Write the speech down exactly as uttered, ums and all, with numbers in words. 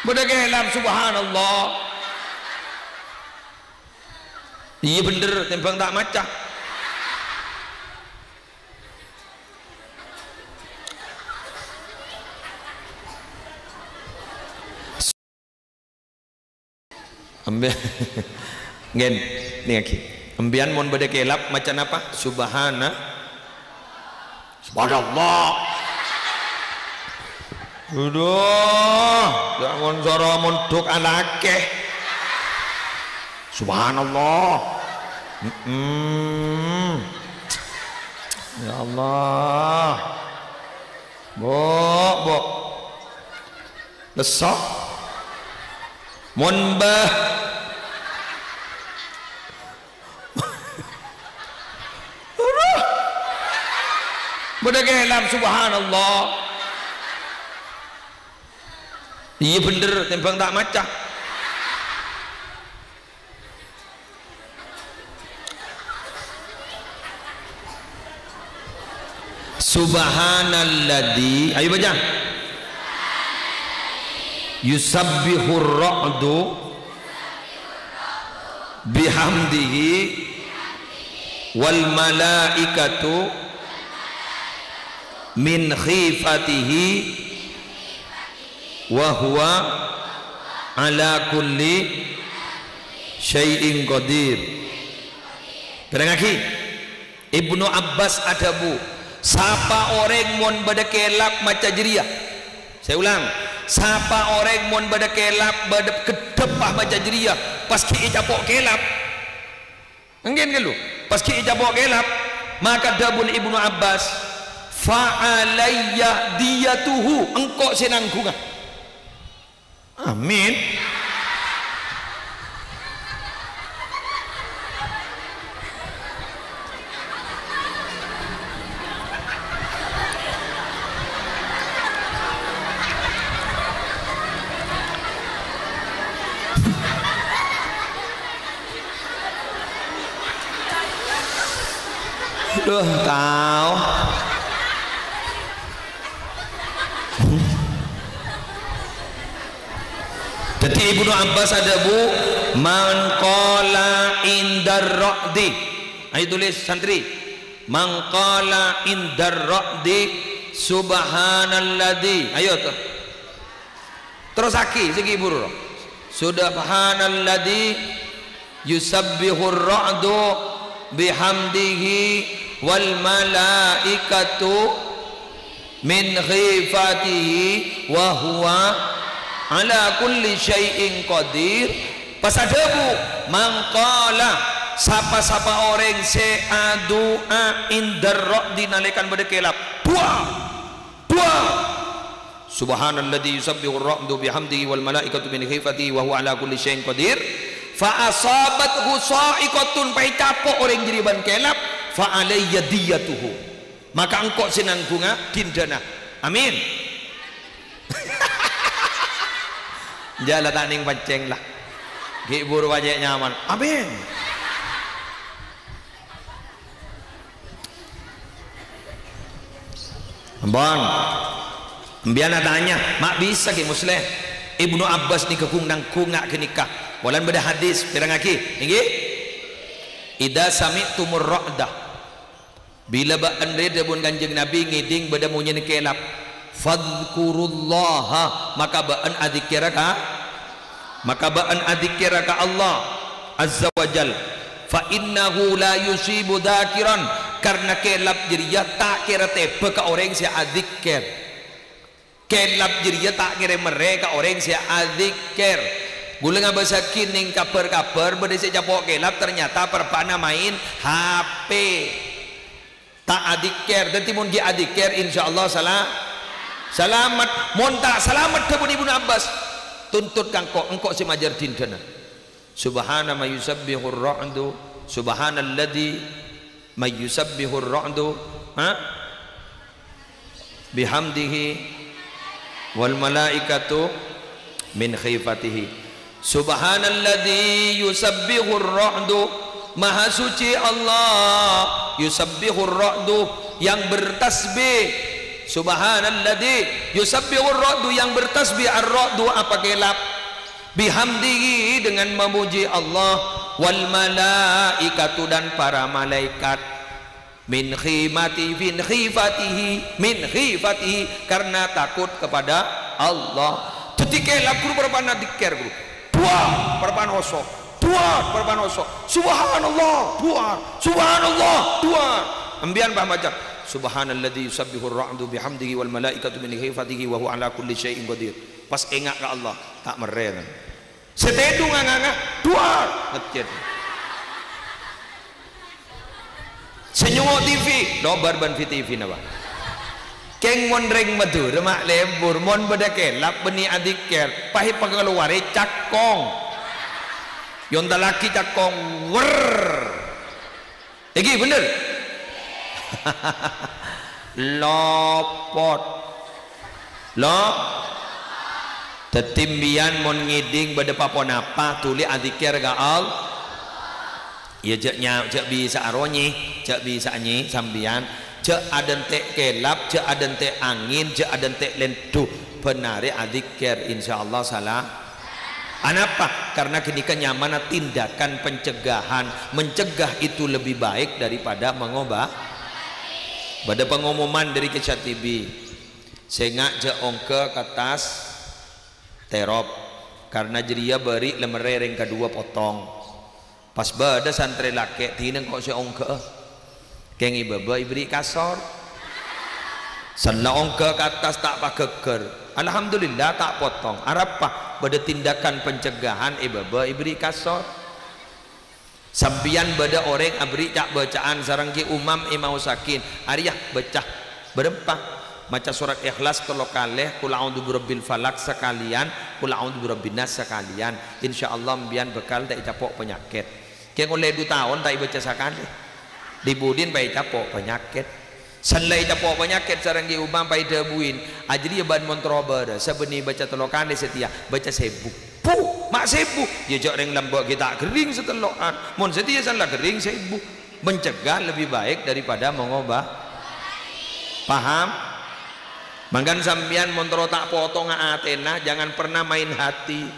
Bâdâ kèlap, subhanallah. Iyâ bhender, tèmbhâng ta' maca. Embi-, ngen, nèngaghi. Embiyan mon bâdâ kèlap, maca napa? Subhana-, Subhanallah. Aduh, jangan soro mondhuk anakè. Subhanallah. Mm-mm. Ya Allah. Bu, Bu. Lesso. Mon bâ-, Aduh. Bâdâ kèlap, subhanallah. Iyâ bhender, tèmbhâng ta' maca. Subhanalladzi, ayo baca. Yusabbihur ra'du bihamdihi wal malaikatu min khifatihi wa huwa ala kulli syai'in qadir. Pèrengngaghi, Ibnu Abbas adhâbu, "Sapa orèng mon bâdâ kèlap maca jârèya?" Saya ulang, "Sapa orèng mon bâdâ kèlap, bâdâ ghedhep maca jârèya, pas ghi' ècapo' kèlap?" Ènggen ghâllu, pas ghi' ècapo' kèlap, maka dhâbuna Ibnu Abbas, "Fa alayya diyatuhu, engko' sè nangghungnga." Amin. Duh, tao. Dhâddhi Ibnu Abbas adhâbu, "Man qala indar ra'di." Ayo tulis, santri. "Man qala indar ra'di subhanalladzi." Ayo, to. Terrossaghi, sè ghi' buru. "Subhanalladzi yusabbihur ra'du bihamdihi wal malaikatu min khifatihi wa huwa ala kulli syai'in qadir." Pas adhâbu, "Man qala," sapa-sapa orèng sè adu'a indar ra'di nalèkana bâdâ kèlap. Du'a! Du'a! "Subhanalladzi yusabbihur ra'du bihamdihi wal malaikatu min khifatihi wa huwa ala kulli syai'in qadir." "Fa asabathu sa'iqatun," pas ècapo' orèng jârèya bân kèlap, "fa alayya diyatuhu." Maka engko' sè nangghungnga dindana. Amin. Jâ' la ta' nèng pancèng la. Ghi' buru pajhât nyaman. Amin. Ampon. Embiyan atanya, ma' bisa ghi' Musleh? Ibnu Abbas nèka ghun-nangghungnga ghânèka. Polana bâdâ hadis, pèrengngaghi. Èngghi? "Idza sami'tumur ra'da." Bilâ bâ'ân rè dhâbuna Kanjeng Nabi ngèdhing bâdâ monyèna kèlap, "Fadzkurullaha," maka bâ'ân adzikkèra ka, maka bâ'ân adzikkèra ka Allah Azza wa Jal. "Fa innahu la yusibu dzakiran," karna kèlap jârèya ta' kèra tèbâ ka orèng sè adzikkèr. Kèlap jârèya ta' kèra mèrrè ka orèng sè adzikkèr. Ghulâ ngabâssaghi nèng kabhâr-kabhâr bâdâ sè capo' kèlap, ternyata bârbâ'na maèn H P. Ta' adzikkèr. Dhâddhi, mon ghi' adzikkèr, insyaallah sala-, salamet. Mon ta' salamet, dhâbuna Ibnu Abbas, tuntut ka engko', engko' sè majâr dindana. Subhana ma yusabbihur ra'du, subhanalladzi ma yusabbihur ra'du, ha? Bihamdihi wal malaikatu min khifatihi. Subhanalladzi yusabbihur ra'du, maha suci Allah, yusabbihur ra'du, yang bertasbih, Subhanalladzi yusabbihur ra'du, yang bertasbih ar-ra'du apa kelap, bihamdihi, dengan memuji Allah, wal malaikatu, dan para malaikat, min khifati, min khifatihi, min khifatihi, karena takut kepada Allah. Dhâddhi kelap ghuru parappa'na dzikir, ghuru. Duwâ', parappa'na oso'. Duwâ', parappa'na oso'. Subhanallah, duwâ'. Subhanallah, duwâ'. Embiyan pas maca, "Subhanalladzi yusabbihur ra'du bihamdihi wal malaikatu min khifatihi wa huwa ala kulli syai'in qadir." Pas enga' ka Allah, ta' merrè, kan. Sè tèdung nganga', duwâ', ngejjhât. Sè nyongngo' T V, nobar bân V T V napa? Kèng mon rèng Madhurâ ma' lèbur, mon bâdâ kelap bânnè adzikir, pas èpakalowarè cakong. Èontallaghi cakong, werr. Èngghi bhender? Lopot. Lo? Dhâddhi, embiyan mon ngèdhing bâdâ pa-ponapa, dhuli adzikir ka Allah. Iyâ, jhâ' nya-, jhâ' bisa'a ro, Nyi, jhâ' bisa'a, Nyi, sampèyan. Jhâ' adhânte' kelap, jhâ' adhânte' angèn, jhâ' adhânte' lèndhu. Bân arè adzikir, insyaallah sala-, Anapa? Karena ghânèka nyamana tindakan pencegahan. Mencegah itu lebih baik daripada mengoba-, Bâdâ pengumuman dâri K C T B. Sènga' jhâ' ongghâ ka attas terop, karna jârèya bâri' lèmerrè rèng kaduwâ potong. Pas bâdâ santrè lakè' dinèng ko' sè ongghâ'â. Kèng è bâbâ èbèrri' kasor. Sella ongghâ ka attas ta' pagâggâr. Alhamdulillah ta' potong. Arapa? Bâdâ tindakan pencegahan è bâbâ èbèrri' kasor. Sampèyan bâdâ orèng aberri' ca'-bâca'an sareng Kè Umam èmaossaghin, "Arèya, bâca bârâmpa? Maca sorat Ikhlas tello kalè, Qul a'udzu birabbil falaq sakalèyan, Qul a'udzu birabbin nas sakalèyan. Insyaallah, empèyan bhâkal ta' ècapo' panyakèt." Kèng ollè du taon ta' èbâca sakalè. Dhi-budhina pas ècapo' panyakèt. Sella ècapo' panyakèt sareng Kè Umam pas èdhâbuin, "Ajârèya bân mon terro bârâ, sabânnè bâca tello kalè satèya, bâca sèbu." Puh, ma' sèbu? Iyâ jhâ' rèng lambâ' ghi' ta' ghâring satello'an. Mon satèya san la ghâring sèbu. Mencegah lebih baik daripada mengoba-, Paham? Mangkana sampèyan mon terro ta' potonga atèna, jangan pernah main hati.